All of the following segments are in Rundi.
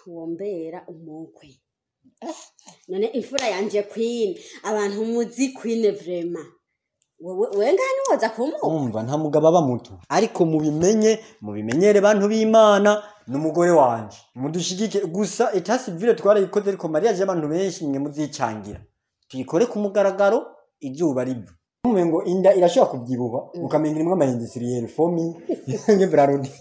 Wombera umukwe. None imfura yanje Queen, abantu muzi Queen vraiment. Wewe wewe ngani woza kumuka? Umva, nta mugabo aba muto, ariko mubimenye, mubimenyere bantu b'Imana, n'umugore wanje mudushigike. Gusa état civil twarayikoze, ariko mariage y'abantu benshi mwe muzicangira tuyikore ku mugaragaro izuba riva. Mumenye ngo inda irashobora kubyibuha, ukamenga irimwo ama industriel fomi nge Brarudi.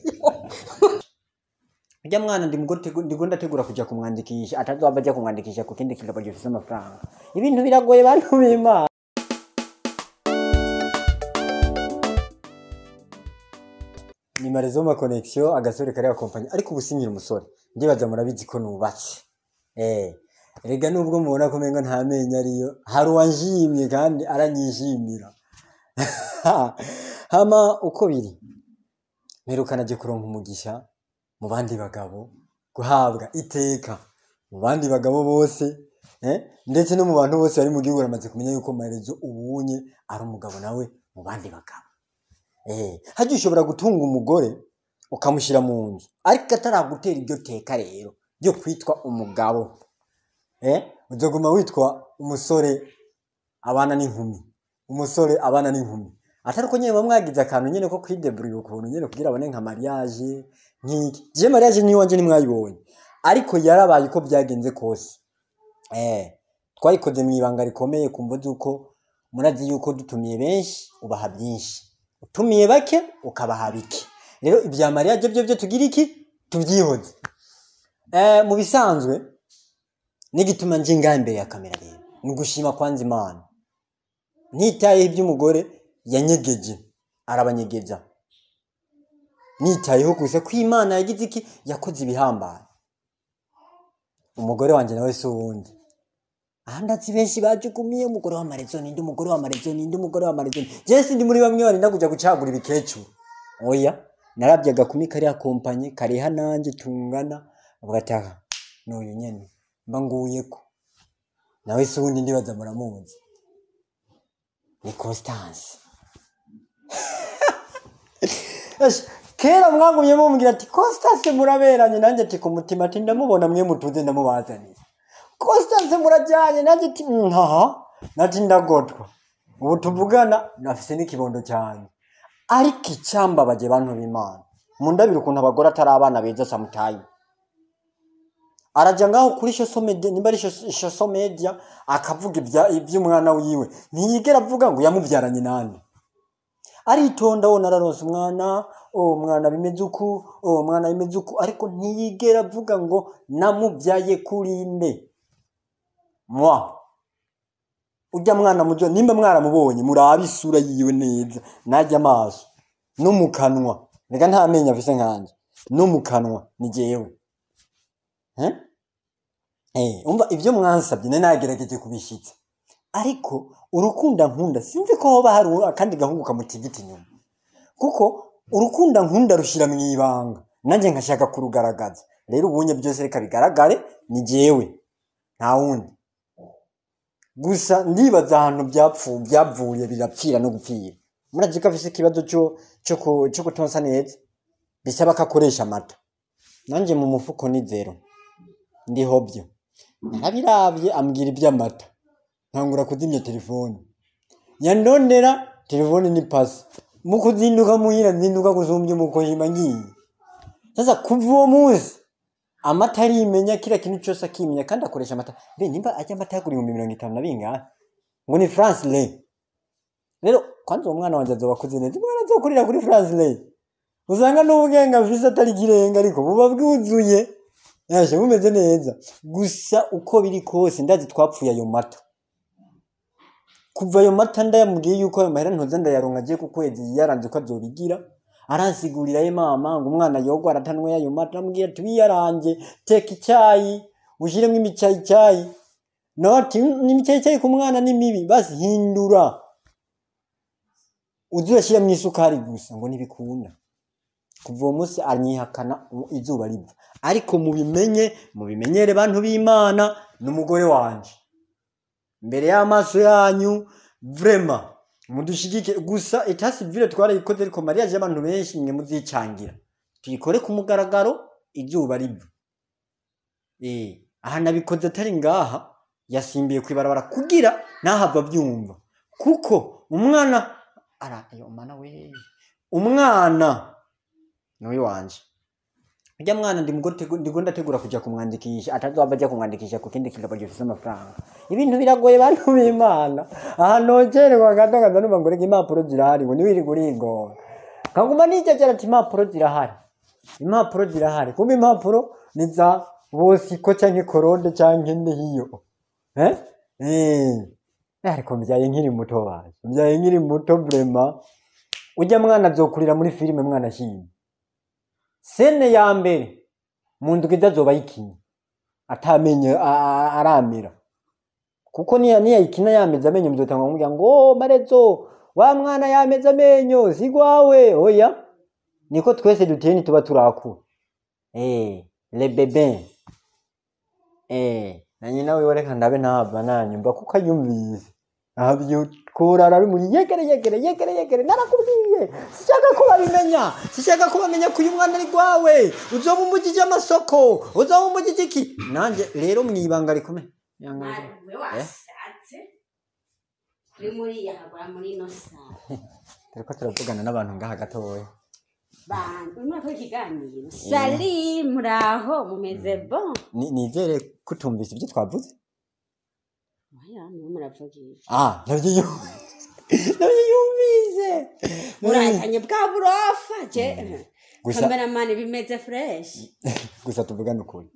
Ujya mwana ndi mugore ndiko ndategura kuja kumwandikisha, atazova aja kumwandikisha ku kindi kigabo gifise amafaranga. Ibintu biragoye, bantu b'Imana. Ni Marezo Connection, agasore kari akompanye, ariko ubu sinkiri umusore. Ndibaza murabizi ko nubatse. Erega nubwo mubona ko menga nta menyo ariyo, hari uwanshimye kandi aranyishimira. Hama uko biri, mperukana aje kuronka umugisha mu bandi bagabo, guhabwa iteka mu bandi bagabo bose, ndetse no mu bantu bose bari mu gihugu baramaze kumenya yuko Marezo ubunye ari umugabo nawe mu bandi bagabo. Hajya ushobora gutunga umugore ukamushyira mu nzu, ariko ataragutera iryo teka rero ryo kwitwa umugabo, uzoguma witwa umusore abana n'inkumi, umusore abana n'inkumi, atari uko nyene bamwagize akantu nyene ko kwideburira ukuntu nyene kugira abone nka mariage nk'iki. Je mariage ni wanje ntimwayibonye, ariko yarabaye uko byagenze kose. Twayikoze mu ibanga rikomeye ku mvo z'uko murazi yuko dutumiye benshi ubaha byinshi, utumiye bake ukabaha bike. Rero ibya mariage byo byo tugira iki, tubyihoze. Mu bisanzwe n'igituma nje ngaha imbere ya kamera rero ni ugushima kwanza Imana, ntitayeho iby'umugore yanyegeje arabanyegeza, nitayeho gusa ko Imana yagize iki, yakoze ibihambaye. Umugore wanje nawe si uwundi. Aha ndazi benshi bajugumiye umugore wa Marezo ninde, umugore wa Marezo ninde, umugore wa Marezo ninde. Je sindi muri bamwe barinda kuja gucagura ibikecuru. Oya, narabye agakumi kariya kompanyi kariha nanje tungana, avuga ati aha n'uyu nyene mba nguyeko. Nawe si uwundi, ndibaza muramuzi, ni Constance. Kera mwagumye mumbwira ati Constance muraberanye, nanjye ati ku mutima ati ndamubona mwe mutuze ndamubazaniye. Constance murajyanye, nanjye ati ntaha nati ndagotwa. Ubu tuvugana nafise n'ikibondo cyane. Ariko icyambabaje, bantu b'Imana, mundabira ukuntu abagore atari abana beza. Sometime araja ngaho kuri social media, nimba ari social media, akavuga iby'umwana wiwe, ntiyigera avuga ngo yamubyaranye nande. Aritonda, wona araronse umwana, uwo mwana bimeze uku, uwo mwana bimeze uku, ariko ntiyigera avuga ngo namubyaye kuri nde. Mwa ujya mwana mujo, nimba mwaramubonye murabe isura yiwe neza, najya amaso no mu kanwa, reka nta menyo afise nkanje, no mu kanwa ni jewe. Umva, ibyo mwansabye nari nagerageje kubishyitsa, ariko urukunda nkunda sinzi ko hoba hari akandi gahungu kamutigita inyuma, kuko urukunda nkunda rushira mu ibanga, nanjye nkashaka kurugaragaza. Rero ubunye byose reka bigaragare, ni jewe nta wundi. Gusa ndibaza ahantu byavuye birapfira no gupfira. Murazi ko afise ikibazo cyo kutonsa neza, bisaba ko akoresha amata. Nanjye mu mufuko ni zero, ndiho byo narabiravye, ambwira iby'amata, ntangura kuzimya telefone, yandondera telefone ni pasi. Mu kuzinduka muhira nzinduka gusumbya umukohima ngiye. Sasa kuva uwo munsi amata arimenya, kila kintu cyose akimenya, kandi akoresha amata. Mbe nimba ajya amata yagura 50,000 na bingahe, ngo ni France Lait. Rero kwanza uwo mwana wanje azoba akuze neza, umwana azokurira kuri France Lait, usanga n'ubwenge afise atari ikirenga, ariko buba bwuzuye yaje bumeze neza. Gusa uko biri kose ndazi twapfuye ayo mata. Kuva ayo mata ndayamubwiye yuko ayo mahera ntoza ndayaronka agiye ku kwezi, yaranze ko azobigira. Aransigurira ye mama ngo umwana yogwa aratanyweye ayo mata. Amubwira ati wiyarange, teka icyayi ushyiremo imicyayicyayi, nawe ati n'imicyayicyayi ku mwana ni mibi, basi hindura uze urashyiramo isukari gusa, ngo ntibikunda. Kuva uwo munsi anyihakana izuba riva. Ariko mubimenye, mubimenyere bantu b'Imana, n'umugore wanje mbere y'amaso yanyu. Vraiment mudushigike. Gusa état civil twarayikoze, ariko mariage y'abantu benshi mwe muzicangira tuyikore ku mugaragaro izuba riva. Aha nabikoze atari ngaha, yasimbiye kwibarabara kugira ntahava avyumva, kuko umwana ara ayo mana we, umwana ni wanje. Ujya mwana ndimo ndategura kuja kumwandikisha, atazova aja kumwandikisha ku kindi kigabo gifise amafaranga. Ibintu biragoye, bantu b'Imana. Aha nocererwa gato kaza numva ngo reka impapuro zirahari, ngo niwirirwe urigora. Kaguma nicecera ati impapuro zirahari, impapuro zirahari. Kumbe impapuro ni za Bosiko canke Korode canke Ndehiyo. Eh? Eh. Ariko mbyaye nkiri muto waje. Mbyaye nkiri muto vraiment. Ujya mwana azokurira muri filime, mwana ashimye. Scène ya mbere mu ndwi azoba ayikinye atamenye aramira, kuko niya niyayikina yameze amenyo muzotanga kumubwira ngo: "Oh, Marezo wa mwana yameze amenyo si gwawe." Oya, niko twese duteye, ntituba turakura. Le bébé na nyina wiwe reka ndabe ntava nanyumva kuko ayumvise abyukura ari muri yegere yegere yegere yegere. Narakubwiye, sishaka ko babimenya, sishaka ko bamenya ko uyu mwana ari gwawe, uzoba umujije amasoko, uzoba umujije iki. Nanjye rero mwibanga rikomeye. We wasatse kuri muri yahagwa muri ino sara. Turiko turavugana n'abantu ngaha gatoya. Bantu urimo urakora ikiganiro, sali, muraho, mumeze bon? Nizere ko utumvise ibyo twavuze. Oya, niwe muravugisha. Ah, navyo yumvise. Murazanye bwa burofa je. Gusa Cameraman, bimeze fresh. Gusa tuvugane ukuri.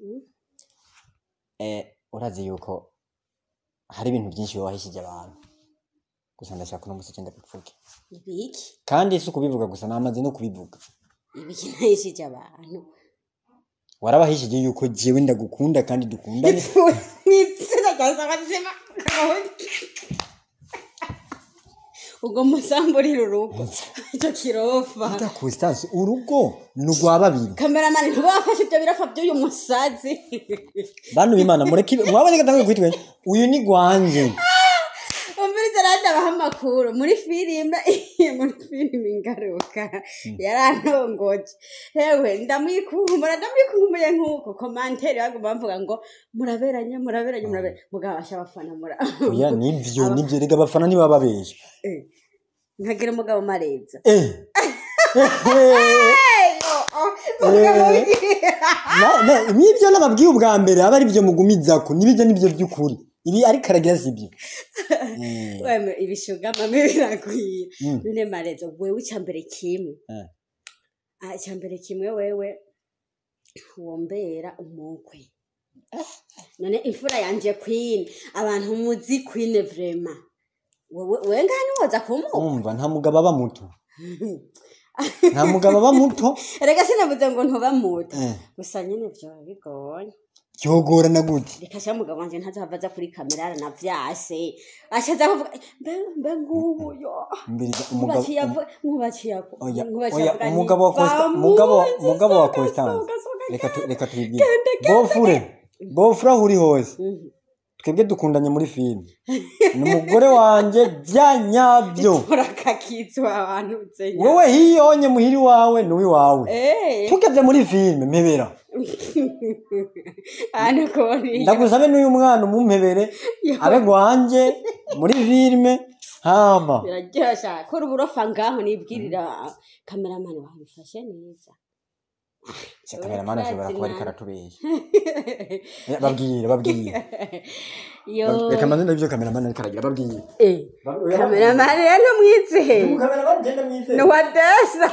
Urazi yuko hari ibintu byinshi wahishije abantu, gusa ndashaka uno musi genda bivuge. Ibiki? Kandi si ukubivuga gusa, namaze no kubivuga. Ibiki nahishije abantu? Warabahishije yuko jewe ndagukunda kandi dukundane. Mw'izina rya Sabazima, ubwo musamburira urugo icyo kirofa. Ita Constance, urugo ni urwa babiri. Cameraman, ntibafashe ibyo birafa by'uyu musazi. Bantu b'Imana, mureke mwabonye gatanguye kwitwa uyu ni gwanje. Umviriza rero, abaha amakuru muri filime Ingaruka yarantongoje. Hewe, ndamwikumbura, ndamwikumbuye nk'uko commentaires baguma bavuga ngo muraberanye, muraberanye, muraberanye, mugabo basha abafana mura. Oya, nivyo, nivyo, rega abafana ntibaba babesha. Nkagira umugabo Mareza. Umugabo. Nibyo nababwiye ubwa mbere, aba ari byo mugumizako, nibyo, nibyo by'ukuri. Ibi ariko aragira sibyo. Wemwe, ibishuga mame biragwira. None Marezo, wewe icyambere kimwe, icyambere kimwe, wewe wombera umukwe. None imfura yanje Queen, abantu muzi Queen vraiment, wewe wewe ngaha niwoza kumukwa? Umva, nta mugabo aba muto, nta mugabo aba muto. Rega sinavuze ngo ntuba muto, gusa nyene vyoba bigoye. Byogorana gute? Reka sha, mugabo wanje ntazava aza kuri kamera aranavyase, acaza kuvuga mbe mbe ngubu yo. Mbiriza umugabo. Nkubaciye. Oya, oya, umugabo wa Costa, umugabo wa Constance, reka tubibwire beau-frère, beau-frère aho uri hose, twebwe dukundanye muri filime, ni umugore wanje bya nyabyo. Urakakizwa abantu nzenya. Wowe hiyonye muhiri wawe ni uwiwawe, tugeze muri filime mpebera. Hano kori. Ndagusabe n'uyu mwana umumpebere abe gwanje muri filime hama. Biraryosha kora uburofa ngaho, nibwirira cameraman wabifashe neza. Cameraman ashobora kuba ariko aratubeshya. Babwire, babwire. Yo. Reka manze ndabyo cameraman ariko aragira, babwire. Cameraman rero mwizeye. Cameraman genda mwizeye. Ni wa desa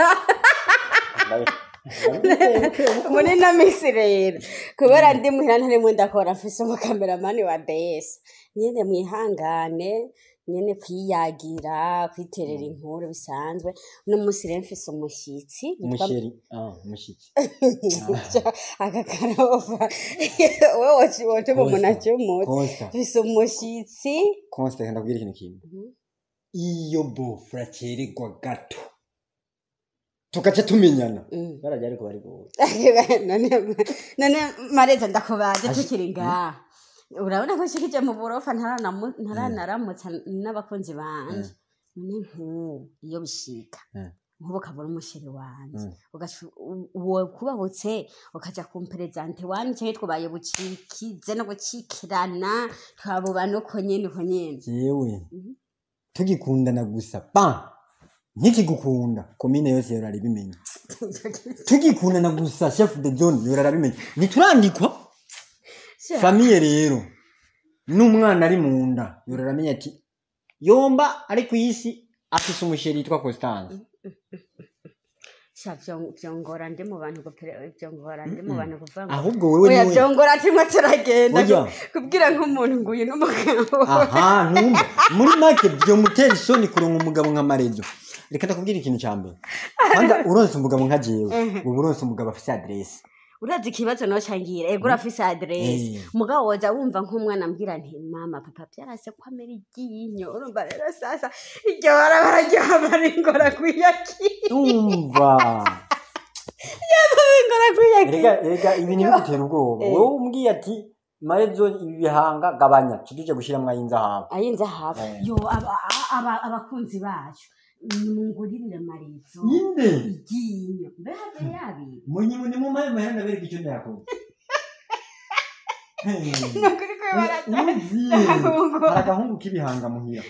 muri ino minsi rero, kubera ndi muhira ntarimo ndakora, mfise umukameramani wa desa nyene. Mwihangane nyene, kwiyagira, kwiterera inkuru bisanzwe. Uno munsi rero mfise umushyitsi yitwa Umusheri, ah, umushitsi. Aka karova wewe wotuma umuntu acumutse. Costa. Mfise umushyitsi. Consta, reka ndakubwira ikintu kimwe. Iyo beau-frère acererwa gato tugaca tumenyana, barajya ariko bari gowe. None Mareza, ndakubaze tukiri ngaha, urabona ko nshikije mu burofa, ntaranaramutsa n'abakunzi banje. None nk'ubu iyo bishika Nk'ubu ukabura umuchéri wanje, ugaca uwo kubahutse ukaja kumperezante wanje, twabaye bucikize no gucikirana, twabuba nuko nyene uko nyene. Jewe tugikundana gusa, pa nkikigukunda, komine yose yorara ibimenya. Tugikundana gusa, chef de zone yorara abimenya. Ntiturandikwa famille rero, n'umwana ari mu nda yorara amenya ati yomba ari ku isi afise umuchéri yitwa Constance. Sha, vyongora ndi mu bantu vyongora ndi mu bantu kuvuga ngo Ahubwo wewe oya, niwe vyongora tumwe turagenda Oya. kubwira nk'umuntu ngo uyu n'umugabo. Aha ntumva, muri make vyomutera isoni kuronka umugabo nka Marezo. Reka ndakubwira ikintu ca mbere: kwanza uronse umugabo nka jewe, uba uronse umugabo afise adresse. Urazi ikibazo nocangira? Ego, urafise adresse, mugabo woza wumva nk'umwana ambwira nti: "Mama, papa vyarase ko amera iryinyo." Urumva rero sasa iryo barabara ryaba ringora kwiyakira. Umva. Ringora kwiyakira. Rega ibi ntibigutera ubwoba. Wowe umbwiye ati: "Marezo, ibi bihanga gabanya," tuje gushiramwo ay'inzahabu. Ayinzahabu. Yo, abakunzi bacu, nimunguririre Marizo Inde? iryinyo, mbe have yabi. Munyi ni mumpaye mahera ndabereka icyo ndayakoze. Nukuri ko Uzi, hari agahungu k'ibihanga muhira,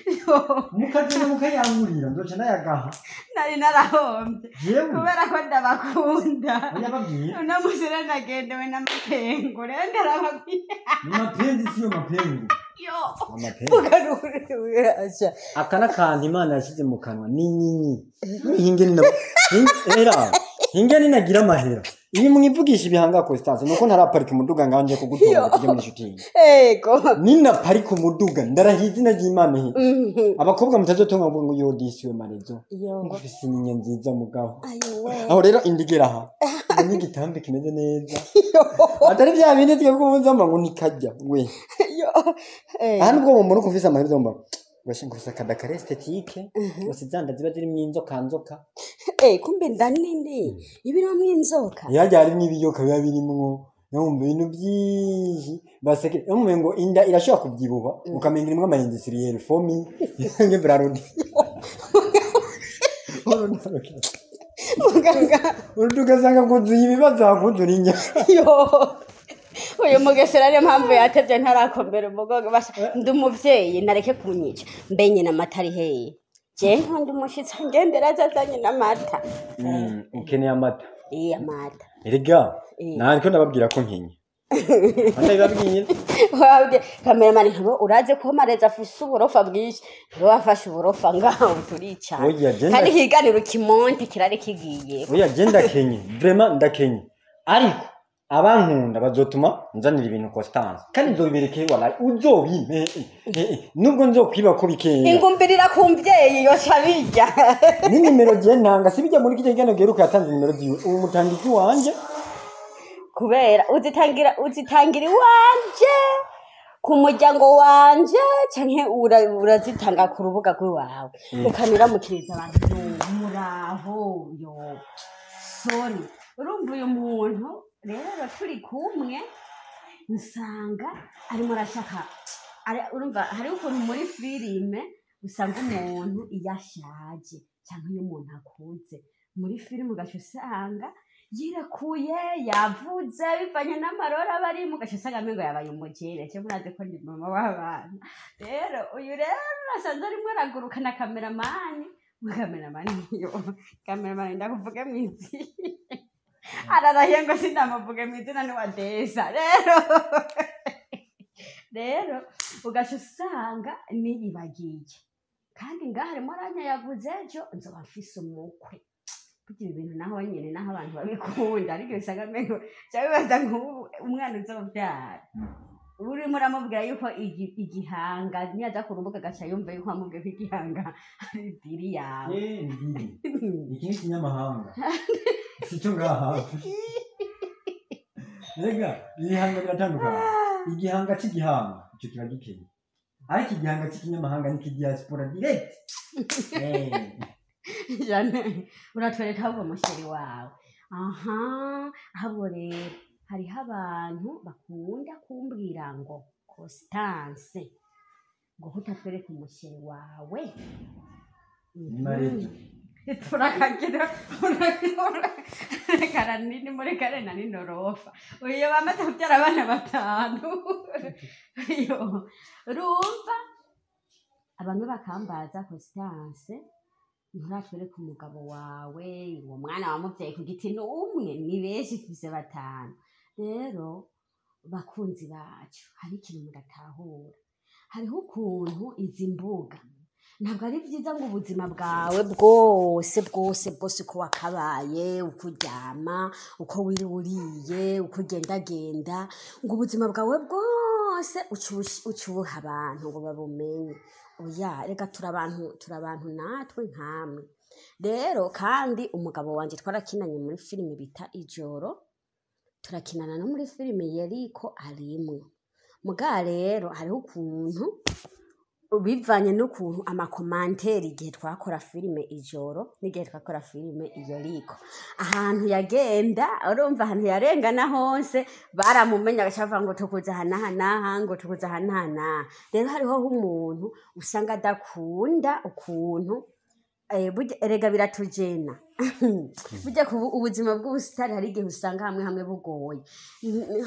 mukagenda mukayangurira, nzoca ndayagaha. Nari narahombye. Jewe Kubera ko ndabakunda. Oya, babwiye. Uno musi rero nagendewe n'amapengu, rero ndarababwiye. Ni mapenzi, siyo mapengu. Yo. Amapenzi. Bugarurasha. Aka n'akantu Imana yashyize mu kanwa ni nyinyi hinge nina era hinge ninagira amahera. Ibi mwivugisha ibihanga, Constance, nuko ntaraparika umuduga ngaho nje kugutora tujye muri shooting. Ego. Ninaparika umuduga, ndarahiye izina ry'Imana he, abakobwa mutazotunga ngo yo disiwe Marezo, Yo. ngo ufise inyinya nziza mugabo. Ayiwe. Aho rero indigera aha ngo n'igitambi kimeze neza, atari bya bindi twebwe ubuzama ngo nikajya we. Yo. Aha nubwo mu rugo ufise amahera uzomba ngo ufise akada kare esthétique gusa, izanda ziba zirimwo inzoka nzoka. Kumbe nda nini ibirimwo inzoka. Ntihajya harimwo ibiyoka, biba birimwo numva ibintu byinshi baseke, numva ngo inda irashobora kubyibuha ukamenga irimwo ama industriel fomi nge Brarudi. Muganga. Ugasanga kuzuye ibibazo hakuzura inya. Yo, uyu mugesera niyo mpamvu yatevye ntarakomera umugongo. Basha, ndi umuvyeyi, nareke kunyica. Mbe nyina amata ari hehe? Je nkunda umushitsi ngendera azazanye n'amata. Ukeneye amata? Iya, amata. Erega nariko ndababwira ko nkenye, ndabibabwira. Wabwiye kameramani ntibo uraze ko Mareza afise uburofa bwinshi, ntibo wafashe uburofa ngaho turicara. Oya, je Kandi ikiganiro kimonte kirari kigiye. Oya, je ndakenye, vraiment ndakenye, ariko abankunda bazotuma nzanira ibintu Constance, kandi nzobibereke. Walahi uzobimpe, nubwo nzokwiba ko bikeya. Ingumbirira ku mvyeyi yoca bijya. Ni nimero je ntanga, si bijya muri kijya kiganiro giheruka yatanze nimero ziwe, ubu mutanga iwanje. Kubera uzitangira iwanje ku muryango wanje, canke urazitanga ku rubuga rw'iwawe, ukaniramukiriza abantu: "Yo, muraho." Yo, sorry, urumva uyu muntu rero turi kumwe nsanga arimo arashaka urumva hariho ukuntu muri filime usanga umuntu iyo ashaje cyangwa iyo umuntu akuze muri filime, ugaca usanga yirekuye, yavuze bivanye n'amarora aba arimo, ugaca usanga amengo yabaye umugere. Cyo murazi ko ndi mama w'abana. Rero uyu rero asanze arimo araguruka na kameramani. Kameramani, yo kameramani, ndakuvuge mu izina, ararahiye ngo sinamuvuge mu izina, ni wa Desa. Rero ugaca usanga niyibagiye, kandi ngaha arimo aranyayaguza. Ejo nzoba mfise umukwe. Kugira ibintu naho nyine naho abantu babikunda, ariko usanga amengo ca bibaza nk'ubu umwana uzovyara urimo uramubwira yuko igihanga niyaza ku rubuga agaca yumva yuko wamubwiye ko igihanga ari diri yawe. Iki ni ikinyamahanga, si cyo ngaha. Rega ibihanga biratandukanye. Igihanga cy'igihanga icyo kiba gikenye, ariko igihanga cy'ikinyamahanga ni kidiaspora direct. Jane, uratwereka ahubwo umuchéri wawe. Aha, ahubwo rero hariho abantu bakunda kumbwira ngo: "Constance, ngo kutatwereka umuchéri wawe." Ni Marezo. Turakagira urekana nini muri kare na ninorofa uyo bamaze kubyara abana batanu. Yo urumva abantu bakambaza, Constance, nturatwereka umugabo wawe, uwo mwana wamubyaye ku giti ni umwe, ni benshi, mfise batanu. Rero bakunzi bacu, hari ikintu mudatahura: hariho ukuntu izi mbuga, ntabwo ari byiza ngo ubuzima bwawe bwose bwose bwose, uko wakabaye, uko uryama, uko wiriwe uriye, uko ugendagenda, ngo ubuzima bwawe bwose uce ubuha abantu ngo babumenye. Oya, reka, turi abantu, turi abantu natwe nkamwe. Rero kandi umugabo wanje twarakinanye muri filime bita Ijoro, turakinana no muri filime Yeriko arimwo. Muga rero hariho ukuntu, bivanye n'ukuntu ama commentaires, igihe twakora filime Ijoro n'igihe twakora filime Yeriko, ahantu yagenda, urumva, ahantu yarengana hose baramumenya, agaca bavuga ngo tukuze aha n'aha n'aha, ngo tukuze aha n'aha n'aha. Rero hariho umuntu usanga adakunda ukuntu burya erega biratujena. Burya kubu ubuzima bw'ubusitari hari igihe usanga hamwe hamwe bugoye.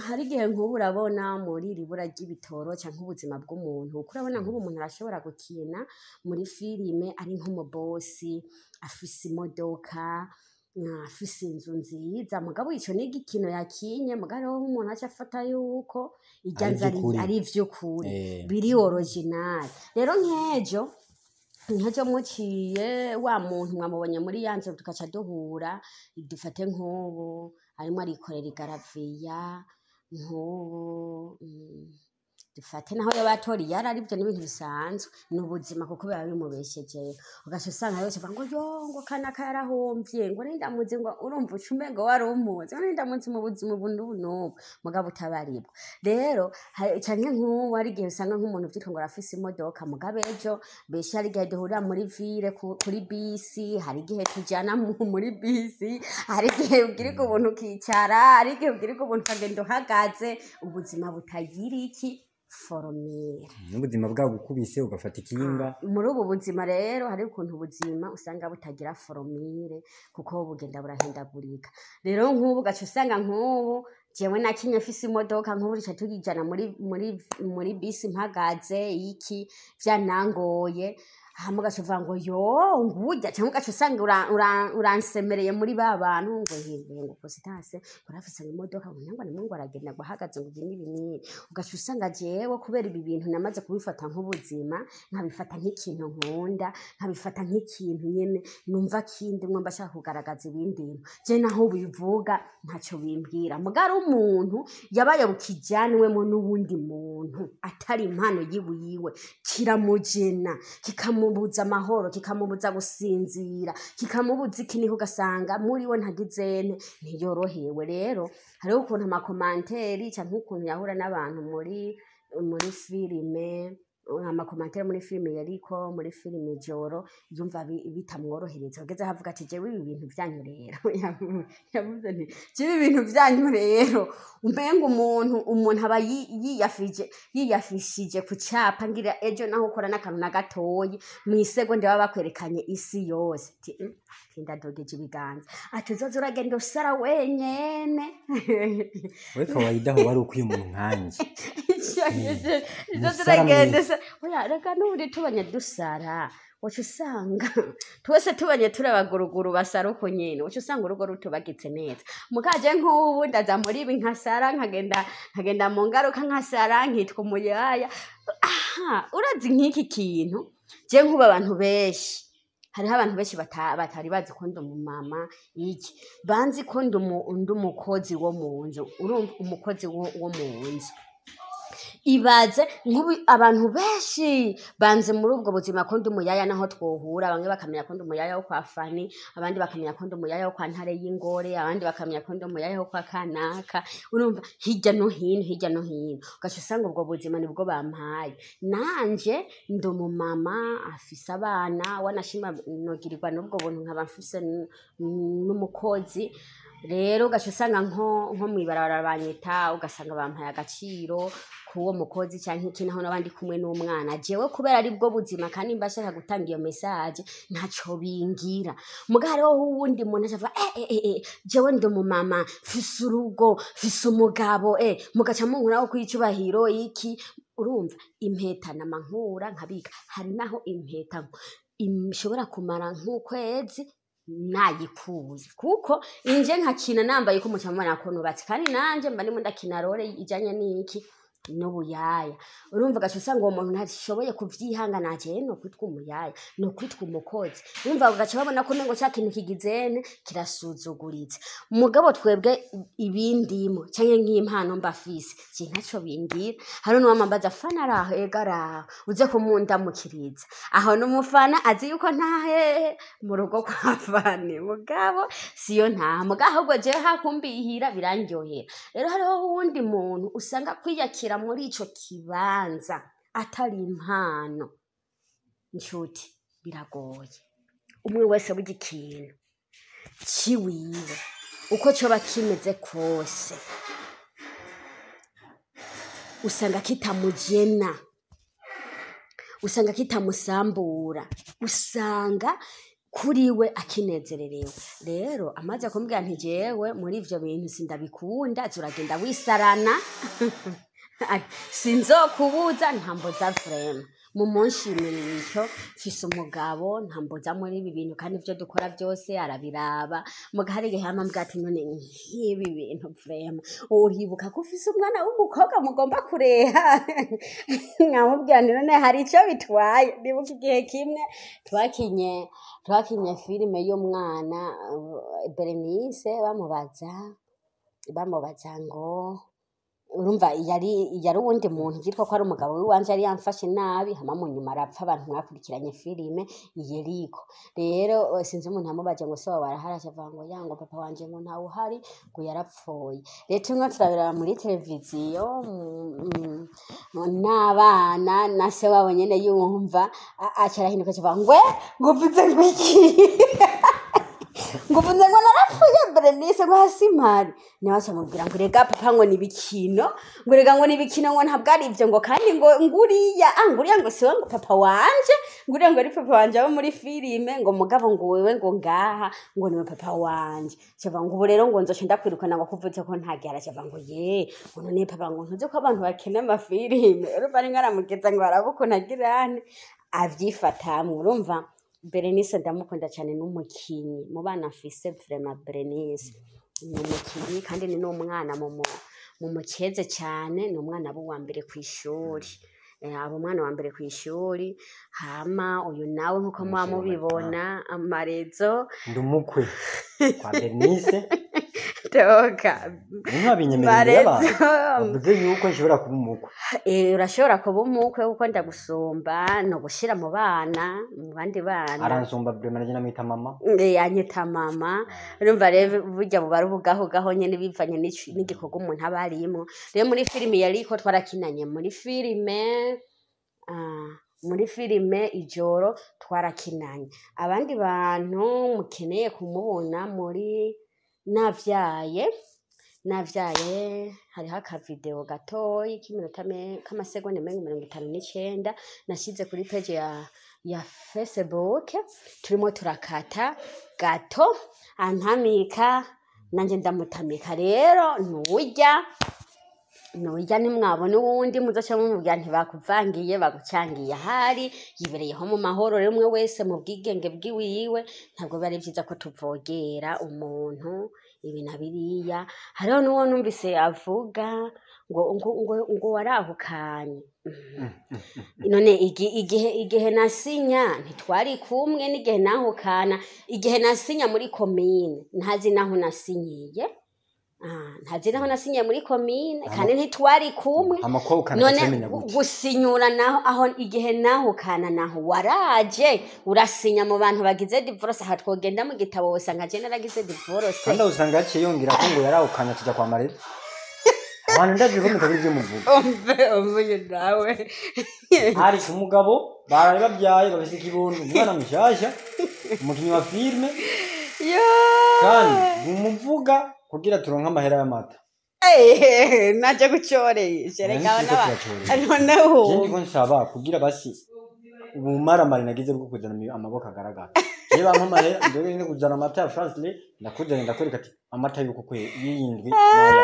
Hari igihe nk'ubu urabona muri iri bura ry'ibitoro canke ubuzima bw'umuntu, kuko urabona nk'ubu umuntu arashobora gukina muri filime ari nk'umubosi, afise imodoka, afise inzu nziza, mugabo ico ni igikino yakinye. Mugabo hariho umuntu aca afata yuko irya Ari nzu ivy'ukuri. Ari ivy'ukuri, biri original. Rero nk'ejo muciye wa muntu mwamubonye muri ya nzu, tugaca duhura, dufate nk'ubu arimo arikorera igaraviya, nk'ubu dufate naho yoba atora iyari, aribyo n'ibintu bisanzwe, ni ubuzima, kuko biba bimubeshejeho. Ugaca usanga yose avuga ngo yo, ngo kanaka yarahomvye, ngo nindamuzi, ngo urumva uca umengo wari umuzi, ngo nindamuzi mu buzima ubu n'ubu n'ubu, mugabo utabaribwa. Rero canke nk'ubu hari igihe usanga nk'umuntu vyitwa ngo arafise imodoka, mugabo ejo benshi hari igihe duhurira muri ville kuri bisi, hari igihe tujana muri bisi, hari igihe ugirirwa ubuntu ukicara, hari igihe ugirirwa ubuntu ukagenda uhagaze. Ubuzima butagira iki formule. N'ubuzima bwagukubise ugafata ikinga. Muri ubu buzima rero hari ukuntu ubuzima usanga butagira formule, kuko bugenda burahindagurika. Rero nk'ubu ugaca usanga nk'ubu jewe nakinye mfise imodoka, nk'ubu rica tugijana muri bisi mpagaze, iki vyanangoye, hama ugaca uvuga ngo yo ngurya, cyangwa ugaca usanga uransemereye muri ba bantu ngo hehe, ngo Constance urafise imodoka, ngo nangwa nimwe, ngo aragenda, ngo ahagaze, ngo ibi n'ibi n'ibi. Ugaca usanga jewe kubera ibi bintu namaze kubifata nk'ubuzima, nkabifata nk'ikintu nkunda, nkabifata nk'ikintu nyene numva kindimwo, mba shaka kugaragaza ibindi. Je naho bivuga ntaco bimbwira. Mugari umuntu yabaye bukijanwemo n'uwundi muntu atari impano yiwiwe, kiramujena, kikamubuza amahoro, kikamubuza gusinzira, kikamubuza ikiniho, ugasanga muri we ntagizene, ntiyorohewe. Rero hariho ukuntu ama commentaires canke ukuntu yahura n'abantu muri filime, ama commentaires muri filime yariko, muri filime Ijoro, yumva bitamworohereza, kugeza aho avuga ati jewe ibi bintu vyanyu rero, yavuze nti jewe ibi bintu vyanyu rero umenga umuntu aba yiyafishije ku capa, ngira ejo naho ukora n'akantu na gatoyi, mw'isegonda baba bakwerekanye isi yose. Ati ati ndadogeje ibiganza, ati uzoza uragenda usara wenyene. We kawaida aho wari ukwiye umuntu nkanje. Izo Musara turagenda mwiza. Oya, reka, n'ubundi tubanye dusara, waca usanga twese tubanye turi abaguruguru basara uko nyene, waca usanga urugo rutubagitse neza. Mukaje nk'ubu ndaza muri ibi nkasara, nkagenda mu ngaruka nkasara, nkitwa umuyaya. Aha urazi nk'iki kintu, je nk'ubu abantu benshi, hariho abantu benshi batari bazi ko ndi umumama, iki banzi ko ndi umukozi wo mu nzu. Urumva, umukozi wo mu nzu. Ibaze nk'ubu abantu benshi banze muri ubwo buzima ko ndi umuyaya, naho twohura, bamwe bakamenya ko ndi umuyaya wo kwa Fani, abandi bakamenya ko ndi umuyaya wo kwa Ntare y'Ingore, abandi bakamenya ko ndi umuyaya wo kwa kanaka. Urumva, hirya no hino, hirya no hino, ugaca usanga ubwo buzima nibwo bampaye. Nanje ndi umumama afise abana, wanashima nogirirwa n'ubwo buntu nkaba mfise n'umukozi. Rero ugaca usanga nko mw'ibarabara banyita, ugasanga bampaye agaciro k'uwo mukozi canke iki, naho naba ndi kumwe n'umwana. Jewe kubera ari bwo buzima kandi mba nshaka gutanga iyo message, ntaco bingira. Muga hariho uwundi muntu aca avuga, jewe ndi umumama, mfise urugo, mfise umugabo, mugaca munkuraho kw'icubahiro iki. Urumva impeta namankura nkabika, hari naho impeta ishobora kumara nk'ukwezi nayikuye, kuko inje nkakina nambaye ko muca mubona ko nubatse, kandi nanje mba ndimo ndakina role ijanye n'iki n'ubuyaya. Urumva ugaca usanga uwo muntu ntashoboye kuvyihangana, jewe no kwitwa umuyaya, no kwitwa umukozi. Urumva ugaca babona ko umengo ca kintu kigizene kirasuzuguritse. Mugabo twebwe ibindimo canke nk'impano mbafise, je ntaco bingira. Hari n'uwamambaza fana araho, ega araho, uze kumundamukiriza. Aho n'umufana azi yuko ntahehe mu rugo kwa Fani, mugabo siyo ntaha, mugabo ahubwo jewe hakumbihira birandyohera. Rero hariho uwundi muntu usanga kwiyakira muri ico kibanza atari impano, nshuti, biragoye. Umwe wese burya ikintu ciwiwe uko coba kimeze kose usanga kitamujena, usanga kitamusambura, usanga kuri we akinezererewe. Rero amaze kumbwira nti jewe muri ivyo bintu sindabikunda, zuragenda wisarana, sinzokubuza, ntamboza vrema. Mumunshimire ico, mfise umugabo ntamboza muri ibi bintu, kandi ivyo dukora vyose arabiraba. Muga hari igihe yama ambwira ati none nk'ibi bintu vrema uribuka ko ufise umwana w'umukobwa mugomba kureha? Nkamubwira nti none hari ico bitwaye. Ndibuka igihe kimwe twakinye filime y'umwana Berenice, bamubaza ngo urumva yari uwundi muntu vyitwa ko ari umugabo wiwanje yari yamfashe nabi, hama mu nyuma arapfa. Abantu mwakurikiranye filime Yeriko. Rero sinzi umuntu yamubaje ngo se wawe arahari, aca avuga ngo ya, ngo papa wanje ngo ntawe uhari, ngo yarapfuye. Rero turimo turabiraba muri televiziyo n'abana na se wabo nyene yumva aca arahinduka, aca avuga ngwe ngo uvuze ngo iki, ngo uvuze ngo narapfuye Berenice, ngo hasi mpari. Nawe aca amubwira ngo rega papa, ngo nibikino, ngo rega ngo nibikino, ngo ntabwo ari ivyo, ngo kandi ngo nguriya, nguriya ngo siwe ngo papa wanje, nguriya ngo ari papa wanje abo muri filime, ngo mugabo ngo wewe ngo ngaha ngo niwe papa wanje. Aca ngo ubu rero ngo nzoca ndakwirukana ngo kuvuze ko ntagihari. Aca ngo ye, ngo none papa ngo ntuzi ko abantu bakina amafilime. Urumva ari nkaramugeza ngo arabe ukuntu agirane avyifatamwo. Urumva Berenice ndamukunda cyane, n'umukinyi mu bana mfise, vraiment Berenice ni umukinyi kandi ni n'umwana mumukeze cyane, ni umwana aba uwa mbere kw'ishuri, aba umwana wa mbere kw'ishuri. Hama uyu nawe nkuko muba mubibona amarezo, ndi umukwe kwa Bernice. Toka. Ntiwabinyemereye y'abantu bavuze yuko nshobora kuba umukwe. Urashobora kuba umukwe kuko ndagusumba, no gushira mu bana, mu bandi bana. Aransumba vraiment, nanjye namwita mama. Yanyita mama. Urumva rero burya buba ari ubugahugaho nyene bivanye n'igikorwa umuntu aba arimwo. Rero muri filime yariko twarakinanye muri filime, muri filime Ijoro twarakinanye. Abandi bantu mukeneye kumubona muri navyaye, hariho akavideo gatoyi k'iminota k'amasegonda menga 59 nashize kuri page ya Facebook, turimo turakata gato antamika nanje ndamutamika. Rero nurya ntimwabona uwundi muzoca mumubwira ntibakuvangiye, bagucangiye, ahari yibereyeho mu mahoro. Rero umwe wese mu bwigenge bwiwiwe, ntabwo biba ari vyiza ko tuvogera umuntu ibi na biriya. Hariho n'uwo numvise avuga ngo warahukanye. None igihe nasinya ntitwari kumwe, n'igihe nahukana, igihe nasinya muri komine ntazi naho nasinyiye. Ntazi naho nasinyiye muri komine kandi ntitwari kumwe. Amakuru none ukamenya gute? Gusinyura naho aho igihe nahukana naho waraje urasinya mu bantu bagize divorce, aha twogenda mu gitabo usanga je naragize divorce. Kandi aho usanga yaciye yongera ko ngo yarahukanye akijya kwa Marira. Abantu ndazi ko mutagira ibyo muvuga. Umve umve nawe. Hari umugabo baraye babyaye, bafise ikibondo, umwana mushasha, umukinyi wa filime. Yo. Kandi umuvuga kugira turonke amahera y'amata. Eh, naje gucoresha reka. Nari abana turiko turacoresha. Noneho Je ndiko nsaba kugira basi ubumaramari nagize bwo kuzana amaboko agaragara. Je bampa amahera ndore ndi kuzana amata ya France Lait, ndakuzana ndakwereka ati amata y'uko kwe y'indwi naya.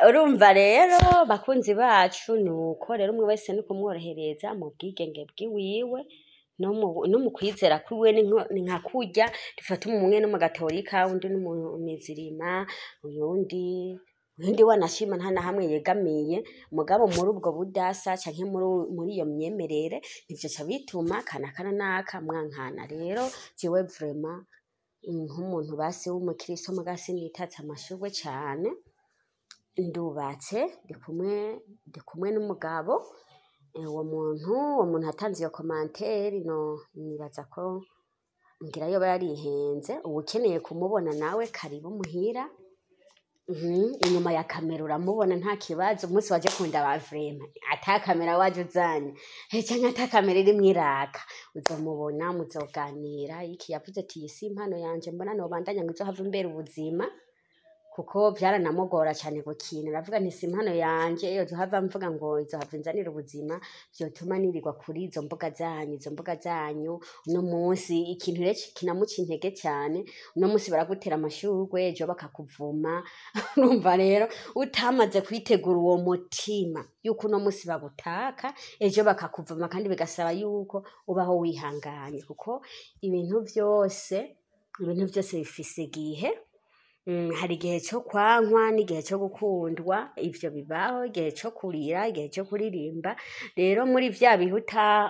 Ah, urumva rero bakunzi bacu, nuko rero umwe wese ni kumworohereza mu bwigenge bwiwiwe no mu kwizera kwiwe. Ni nka kurya dufata umwe n'umugatolika, undi n'umumizirima, uyundi wanashima nta na hamwe yegamiye. Mugabo muri ubwo budasa canke muri iyo myemerere, ivyo ca bituma kanakana naka mwankana. Rero jewe vraiment nk'umuntu basi w'umukristo, muga sinitatse amashurwe cane, ndubatse, ndi kumwe n'umugabo. Uwo muntu atanze iyo commentaire, no nibaza ko ngira yoba yarihenze. Uba ukeneye kumubona nawe, karibu muhira. Inyuma ya kamera uramubona, nta kibazo. Umunsi waje kundaba vraiment ata kamera waje uzanye, canke ata kamera irimwo iraka, uzomubona, muzoganira. Iki yavuze ati iyi si impano yanje, mbona nobandanya ngo izohava imbera ubuzima, kuko vyaranamugora cane gukina. Aravuga nti si impano yanje, yozohava mvuga ngo izohava inzanira ubuzima, vyotuma nirirwa kuri izo mbuga zanyu, izo mbuga zanyu. Uno munsi ikintu rero kinamuca intege cyane, uno munsi baragutera amashurwe, ejo bakakuvuma. Urumva rero utamaze kwitegura uwo mutima yuko uno munsi bagutaka, ejo bakakuvuma, kandi bigasaba yuko ubaho wihanganye, kuko ibintu vyose bifise igihe. Hari igihe cyo kwankwa n'igihe cyo gukundwa, ivyo bibaho, igihe cyo kurira, igihe cyo kuririmba. Rero muri vya bihe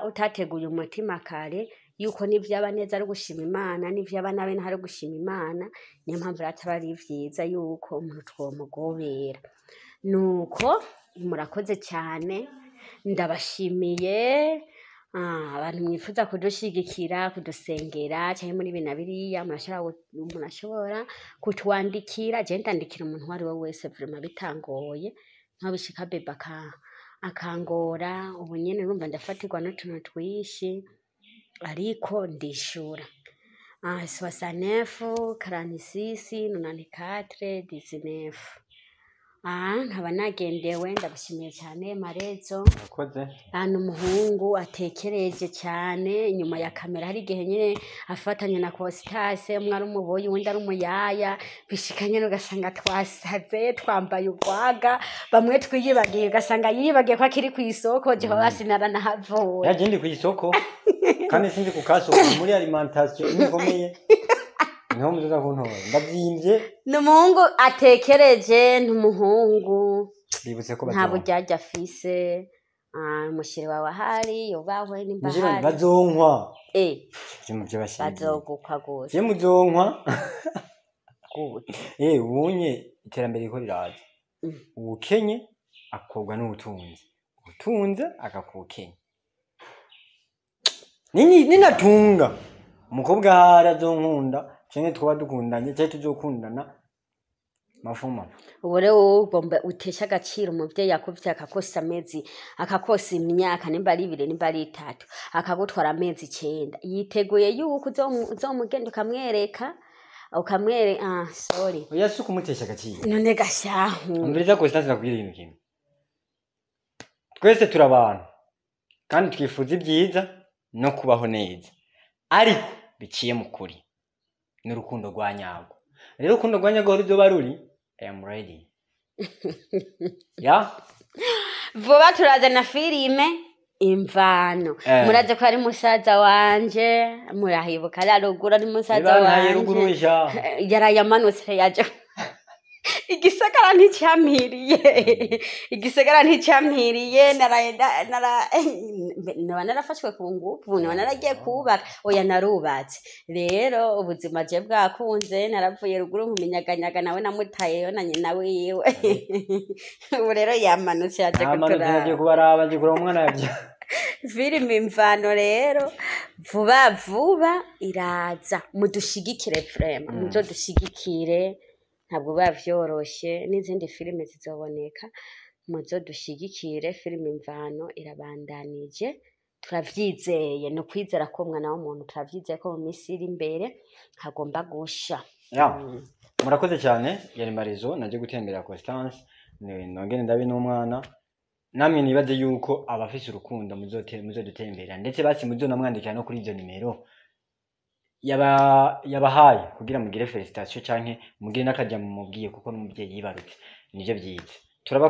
utateguye umutima kare yuko nivyaba neza ari ugushima Imana, nivyaba nabi naho ari ugushima Imana. Niyo mpamvu rero ataba ari vyiza yuko umuntu twomugobera. Nuko murakoze cyane, ndabashimiye. Abantu mwifuza kudushigikira, kudusengera cyangwa muri ibi na biriya, murashobora kutwandikira. Je ndandikira umuntu uwo ari we wese vraiment bitangoye, nkaho bishika bebe akangora. Ubu nyene urumva ndafatirwa n'utuntu twishi, ariko ndishura. 69 46 94 19. Nkaba nagendewe, ndagushimiye cyane Marezo. Murakoze. Ni umuhungu atekereje cyane inyuma ya kamera. Hari igihe nyine afatanya na Cositase, umwe ari umuboyi, uwundi ari umuyaya, bishika nyine ugasanga twasaze, twambaye urwaga, bamwe twiyibagiye, ugasanga yiyibagiye ko akiri ku isoko. Jeho basi naranahavuye. Yaje ndi ku isoko kandi sindi ku kasoko, muri alimentation imwe ikomeye, niho muzoza kuntora ndavyimbye. Ni umuhungu atekereje, ni umuhungu bibutse ko nta bazonkwa. Buryarya afise. Umushiri wawe ahari yubahwe nimba Mujire ahari. Bazonkwa. Ivyo muvyo bashingiye. Bazogukwa gose. Je muzonkwa. Gute? Ubunye iterambere riko riraza. Ubukenye akobwa n'ubutunzi, ubutunzi agakuba. Nini ninatunga umukobwa ahari azonkunda, canke twaba dukundanye, canke tuzokundana mafu mafu. Ubu rero wowe ugomba uteshe agaciro umuvyeyi yakuvyaye, akakosa amezi, akakosa imyaka, nimba ari 2, nimba ari 3, akagutwara amezi 9, yiteguye yuko uzomugenda ukamwereka, ah sorry. Oya, si ukumutesha agaciro. None gashahu. Umviriza Constance, nakubwira ikintu kimwe: twese turi abantu kandi twifuza ibyiza no kubaho neza, ariko biciye mu kuri n'urukundo rwa nyarwo. Rero urukundo rwa nyarwo ruzoba ruri, I am ready ya. Vuba turazana filime Imvano. Muraze ko ari musaza wanje, murahibuka ari ruguru, ari musaza Niba ntaye wanje. Ruguru sha. Yarayamanutse yaje igisagara nticyampiriye, igisagara nticyampiriye. Naraye noba narafashwe ku ngufu, noba naragiye kubaka, oya narubatse. Rero ubuzima je bwakunze, naravuye ruguru nkuminyaganyaga, nawe namutayeyo na nyina wiwe. Ubu rero yamanutse yaje Namanutse kuturaba. Nagiye kubaraba, ngiye kuraba umwana yavye. Filime Imvano rero vuba vuba iraza. Mudushigikire vraiment, muzodushigikire, ntabwo biba vyoroshe, n'izindi filime zizoboneka. Muzodushigikire, filime Imvano irabandanije, turavyizeye, ni ukwizera ko umwana w'umuntu, turavyizeye ko mu minsi iri imbere hagomba gusha. Ya, murakoze cyane. Yari Marizo naje gutembera Constance, nongere ndabe n'umwana. Namwe nibaze yuko abafise urukundo muzodutembera, ndetse basi muzonamwandikira no kuri izo nimero yabahaye kugira mugire félicitation canke mugire n'akajya mumubwiye, kuko n'umubyeyi yibarutse nivyo byiza. Turaba.